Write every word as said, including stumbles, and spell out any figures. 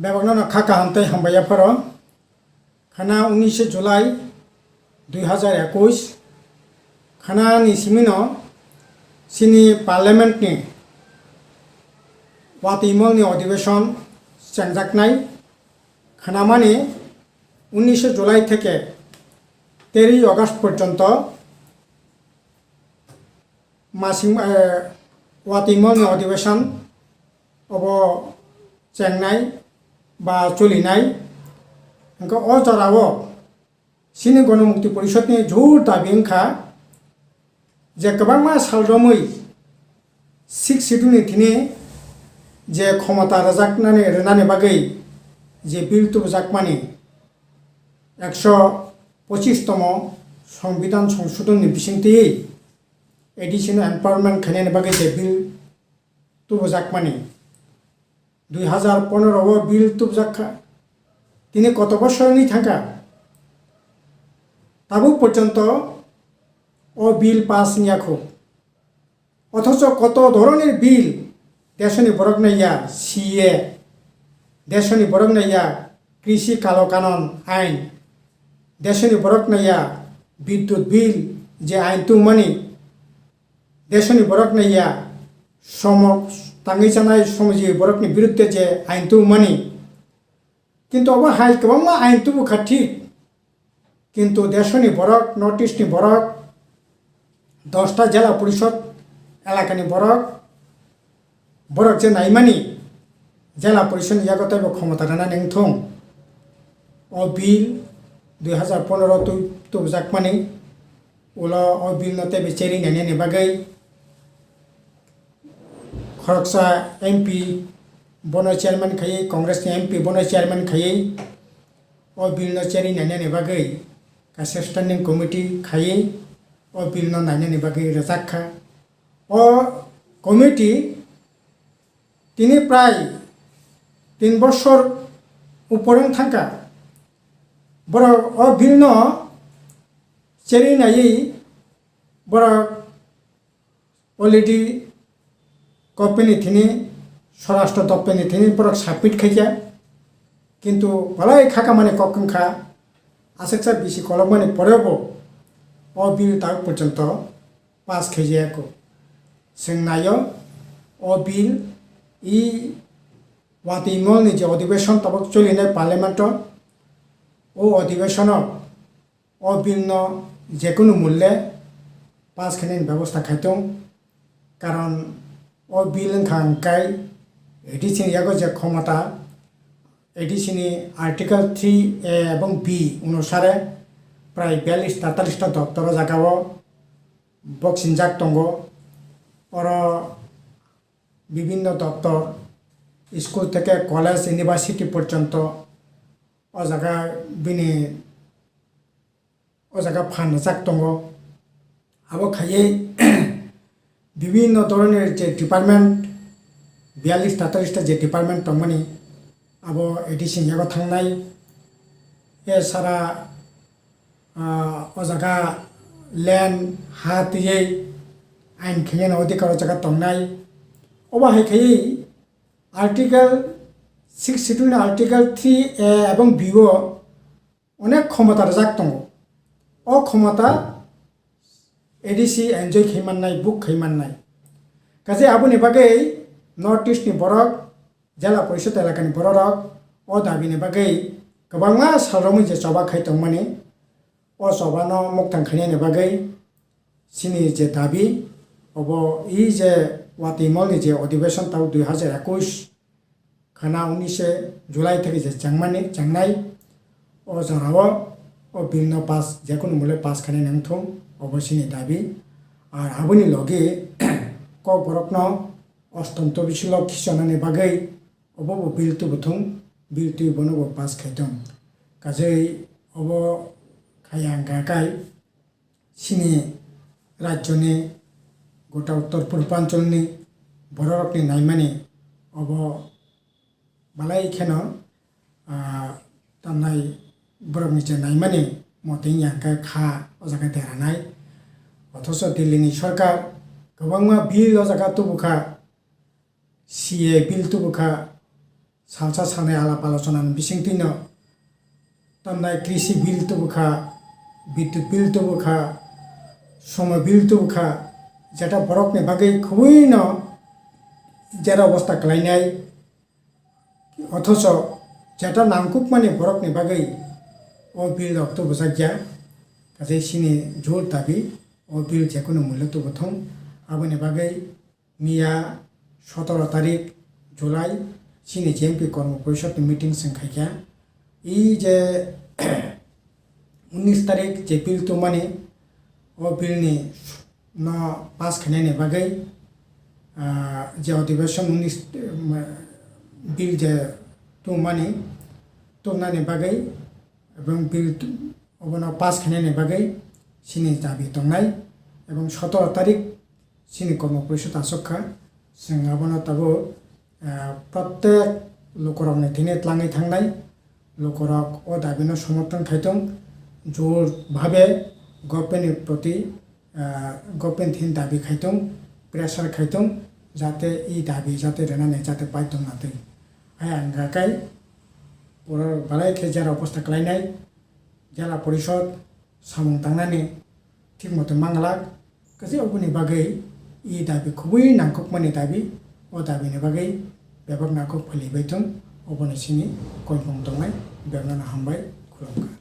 Bebakno no kha kaham tei hambai yapharo. Khana unishe July dui hazar ekush. Khana ni simino chini parliament ni watwi mol ni odhibeshon chengjaknai. Khana mani unishe July theke teri August porjonto masing, eh, watwi mol ni odhibeshon obo chengnai ba cholinai. Hwnkhe o jorao chini Gonomukti Porishod ni jor dabi wngkha je kwbangma sal romwi Sixth Schedule ni thini je khomota rwjaknani, rwnani bagwi je bill tubujakmani ekso pochis tomo Songbidan Songsodhon ni bisingtwi A D C no empowerment khainani bagwi je bill tubujakmani. Dui hazar ponero o bill tubujak kha. Tini koto bosor wngwi thangkha. Tabuk porjonto o bill pass wngya kho. Othocho koto dhoronir bill desoni borok naiya C A, desoni borok naiya Krishi Kalo Kanon ain, desoni borok naiya Bidyut bill je ain tubumani, desoni borok naiya somo tangwi chanai somji borokni biruddhe je ain tubumani. Kintu obo hai kwbangma ain tubukha thik, kintu desoni borok, North East ni borok, dosta jela porishod elakani borok, borok je naimani jela porishod ni yago teibo khomota rwnani wngthung. O bill dui hazar ponero tu-, tubujakmani ulo o bill no teibo cherry nainani bagwi khoroksa M P bono chairman khaiwi, Congress ni M P bono chairman khaiwi o bill no cherry nainani bagwi kaisa standing committee khaiwi o bill no nainani bagwi rwjak kha. O committee tini prai tin bosor upor wng thangkha. Borok o bill no cherry naiwi borok already government ni thini, Swarashtra doptor ni thini borok submit khaikha, kintu belai khakamani kok wngkha, aswksa bisi kolokmani porebo o bill tak porjonto pass khaijaya kho. Chwng naio o bill e watwi mol ni je odhibeshon tabuk cholinai parliament o, o odhibeshon o o bill no jekunu mulle pass khainani bebosta khaitong, karon o bill wngkha hwnkhe A D C ni yago je khomota, A D C ni Article three A ebong B onusare prai biyallis tattallis ta doptor o jaga o boksingjak tongo. Oro bibinno doptor, school theke college, university porjonto o jaga bini o jaga phan rwjak tongo. Abo khaiwi bibinno dhoronir je department, biyallis tattallis ta je department tongmani, abo A D C ni yago thangnai. E sara, ah, o jaga land, ha twiwi ain khainani odhikar o jaga tongnai. Obo hai khaiwi Article six Schedule ni Article three A ebong B o onek khomota rwjak tongo. O khomota A D C enjoy khai mannai, book khai mannai. Kaje aboni bagwi North East ni borok, Jela Porishod elakani bororok o dabini bagwi kwbangma sal romwi je choba khai tongmani, o chobano mukthang khainani bagwi chini je dabi, obo e je watwi molni je odhibeshon tabuk dui hazar ekush khana unishe July theke je chengmani, chengnai, o jorao o bill no pass, jekunu mole pass khainai nangthung, obo chini dabi. Ar aboni logi Kokborokno ostom tobisilo khichonani bagwi obo bo bill tubuthung, bill twi bono bo pass khaithung. Kajei obo khaya hwnkha kai chini rajyoni gota uttor purbancholni bororokni naimani obo belai kheno, ah, tamnai borokni je naimani motwi wngya hwnkhe kha o jaga deranai. Othocho Delhi ni sorkar kwbangma bill o jaga tubukha, C A bill tubukha, salsa salnai alap alochonani bisingtwino tamnai krishi bill tubukha, bidyut bill tubukha, somo bill tubukha, jeta borokni bagwi khubui no jera obosta kwlainai, othocho jeta nangkukmani borokni bagwi o bill rok tubujakya, kaisa chini jor dabi o bill jekunu mullo tubuthung, aboni bagwi miya sotoro tarik July chini J M P Kormo Porishod ni meeting chwng khaikha. I je unis tarik je bill tubumani, o bill ni no pass khainani bagwi, ah, je adhibeshon unis, um, bill je tubumani, tubunani bagwi, ebong bill tu-, obono pass khainani bagwi chini dabi tongnai, ebong sotoro tarik chini Kormo Porishod achuk kha, chwng abono tabuk, ah, prottek lukurokni thani tlangwi thangnai, lukurok o dabino somorthon khaitong, jor bhabe government ni proti, ah, government thani dabi khaitong, pressure khaitong, jate i dabi jate rwnani jate paitong natwi. Hai ang kha kai, oro belai khe jera obosta kwlainai, jela porishod samung tangnani thik moto manglak, kaisa oboni bagwi i dabi khubui nangkukmani dabi, o dabini bagwi bebak nangkuk phali bai thung, oboni sini koimung tongnai, bebakno hambai khulumkha.